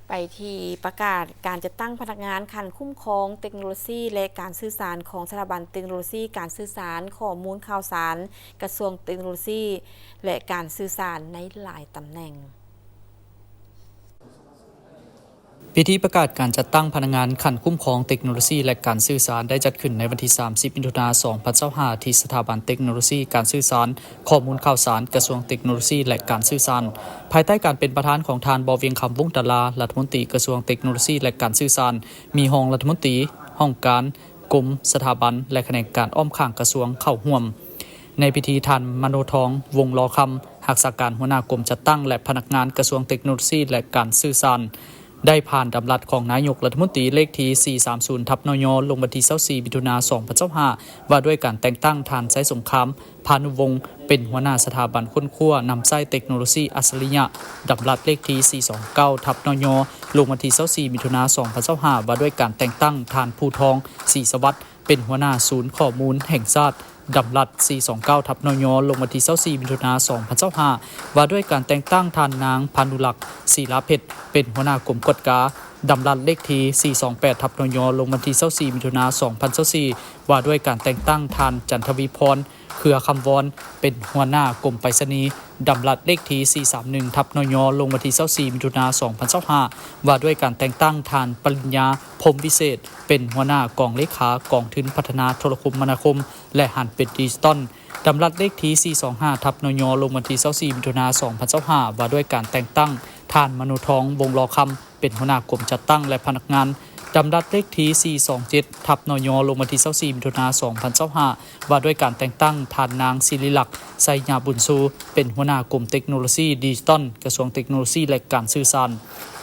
ໄປທີ່ປະກາດການຈັດຕັ້ງພະນັກງານຂັ້ນຄຸ້ມຄອງເຕັກໂນໂລຊີ ແລະ ການສື່ສານຂອງສະຖາບັນເຕັກໂນໂລຊີການສື່ສານ, ຂໍ້ມູນຂ່າວສານ, ກະຊວງເຕັກໂນໂລຊີ ແລະ ການສື່ສານໃນຫຼາຍຕຳແໜ່ງ. ພິທີປະກາດການຈັດຕັ້ງພະນັກງານຂັ້ນຄຸ້ມຄອງເຕັກໂນໂລຊີ ແລະ ການສື່ສານ ໄດ້ຈັດຂຶ້ນໃນວັນທີສາມສິບ ມິຖຸນາ ສອງພັນຊາວຫ້າ ທີ່ສະຖາບັນເຕັກໂນໂລຊີການສື່ສານ, ຂໍ້ມູນຂ່າວສານ, ກະຊວງເຕັກໂນໂລຊີ ແລະ ການສື່ສານ, ພາຍໃຕ້ການເປັນປະທານຂອງທ່ານ ບໍ່ວຽງຄຳ ວົງດາລາ ລັດຖະມົນຕີກະຊວງເຕັກໂນໂລຊີ ແລະ ການສື່ສານ, ມີຮອງລັດຖະມົນຕີ, ຫ້ອງການ, ກົມ, ສະຖາບັນ ແລະ ຂະແໜງການອ້ອມຂ້າງກະຊວງເຂົ້າຮ່ວມ. ໃນພິທີ ທ່ານ ມະໂນທອງ ວົງລໍຄຳ ຮັກສາການຫົວໜ້າກົມຈັດຕັ້ງ ແລະ ພະນັກງານກະຊວງເຕັກໂນໂລຊີ ແລະ ການສື່ສານ ໄດ້ຜ່ານດຳລັດຂອງນາຍົກລັດຖະມົນຕີເລກທີ ສີ່ສາມສູນ ທັບ ນຍ ລົງວັນທີ ຊາວສີ່ ມິຖຸນາ ສອງພັນຊາວຫ້າ ວ່າດ້ວຍການແຕ່ງຕັ້ງທ່ານ ໄຊສົງຄາມ ພານຸວົງ ເປັນຫົວໜ້າສະຖາບັນຄົ້ນຄວ້ານຳໃຊ້ເຕັກໂນໂລຊີອັດສະລິຍະ, ດຳລັດເລກທີ ສີ່ສອງເກົ້າ ທັບ ນຍ ລົງວັນທີ ຊາວສີ່ ມິຖຸນາ ສອງພັນຊາວຫ້າ ວ່າດ້ວຍການແຕ່ງຕັ້ງທ່ານ ພູທອງ ສີສະຫວັດ ເປັນຫົວໜ້າສູນຂໍ້ມູນແຫ່ງຊາດ, ດຳລັດ ສີ່ສອງເກົ້າ ທັບ ນຍ ລົງວັນທີ ຊາວສີ່ ມິຖຸນາ ສອງພັນຊາວຫ້າ ວ່າດ້ວຍການແຕ່ງຕັ້ງທ່ານນາງ ພານຸລັກ ສີລາເພັດ ເປັນຫົວໜ້າກົມກວດກາ, ດຳລັດເລກທີ ສີ່ສອງແປດ ທັບ ນຍ ລົງວັນທີ ຊາວສີ່ ມິຖຸນາ ສອງພັນຊາວສີ່ ວ່າດ້ວຍການແຕ່ງຕັ້ງທ່ານ ຈັນທະວີພອນ ເຄືອຄຳວອນ ເປັນຫົວໜ້າກົມໄປສະນີ, ດຳລັດເລກທີ ສີ່ສາມໜຶ່ງ ທັບ ນຍ ລົງວັນທີ ຊາວສີ່ ມິຖຸນາ ສອງພັນຊາວຫ້າ ວ່າດ້ວຍການແຕ່ງຕັ້ງທ່ານ ປະລິນຍາ ພົມວິເສດ ເປັນຫົວໜ້າກອງເລຂາກອງທຶນພັດທະນາໂທລະຄົມມະນາຄົມ ແລະ ຫັນເປັນດິຈິຕອນ, ດຳລັດເລກທີ ສີ່ສອງຫ້າ ທັບ ນຍ ລົງວັນທີ ຊາວສີ່ ມິຖຸນາ ສອງພັນຊາວຫ້າ ວ່າດ້ວຍການແຕ່ງຕັ້ງທ່ານ ມະໂນທອງ ວົງລໍຄຳ ເປັນຫົວໜ້າກົມຈັດຕັ້ງ ແລະ ພະນັກງານ, ດຳລັດເລກທີ ສີ່ສອງເຈັດ ທັບ ນຍ ລົງວັນທີ ຊາວສີ່ ມິຖຸນາ ສອງພັນຊາວຫ້າ ວ່າດ້ວຍການແຕ່ງຕັ້ງທ່ານນາງ ສິລິລັກ ໄຊຍາບຸນຊູ ເປັນຫົວໜ້າກົມເຕັກໂນໂລຊີດິຈິຕອນ ກະຊວງເຕັກໂນໂລຊີ ແລະ ການສື່ສານ.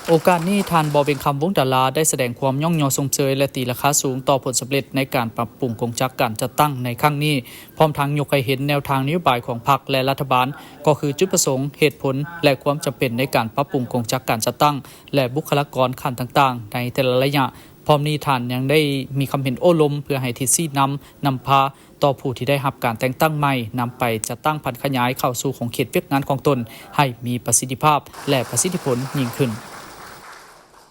ໂອກາດນີ້ ທ່ານ ບໍ່ວຽງຄຳ ວົງດາລາ ໄດ້ສະແດງຄວາມຍ້ອງຍໍຊົມເຊີຍ ແລະ ຕີລາຄາສູງຕໍ່ຜົນສຳເລັດໃນການປັບປຸງກົງຈັກການຈັດຕັ້ງໃນຄັ້ງນີ້, ພ້ອມທັງຍົກໃຫ້ເຫັນແນວທາງນະໂຍບາຍຂອງພັກ ແລະ ລັດຖະບານ, ກໍຄືຈຸດປະສົງ, ເຫດຜົນ ແລະ ຄວາມຈຳເປັນໃນການປັບປຸງກົງຈັກການຈັດຕັ້ງ ແລະ ບຸກຄະລາກອນຂັ້ນຕ່າງໆໃນແຕ່ລະໄລຍະ. ພ້ອມນີ້ທ່ານຍັງໄດ້ມີຄຳເຫັນໂອ້ລົມເພື່ອໃຫ້ທິດຊີ້ນຳ, ນຳພາຕໍ່ຜູ້ທີ່ໄດ້ຮັບການແຕ່ງຕັ້ງໃໝ່ ນຳໄປຈັດຕັ້ງຜັນຂະຫຍາຍເຂົ້າສູ່ຂອງເຂດວຽກງານຂອງຕົນໃຫ້ມີປະສິດທິພາບ ແລະ ປະສິດທິຜົນຍິ່ງຂຶ້ນ.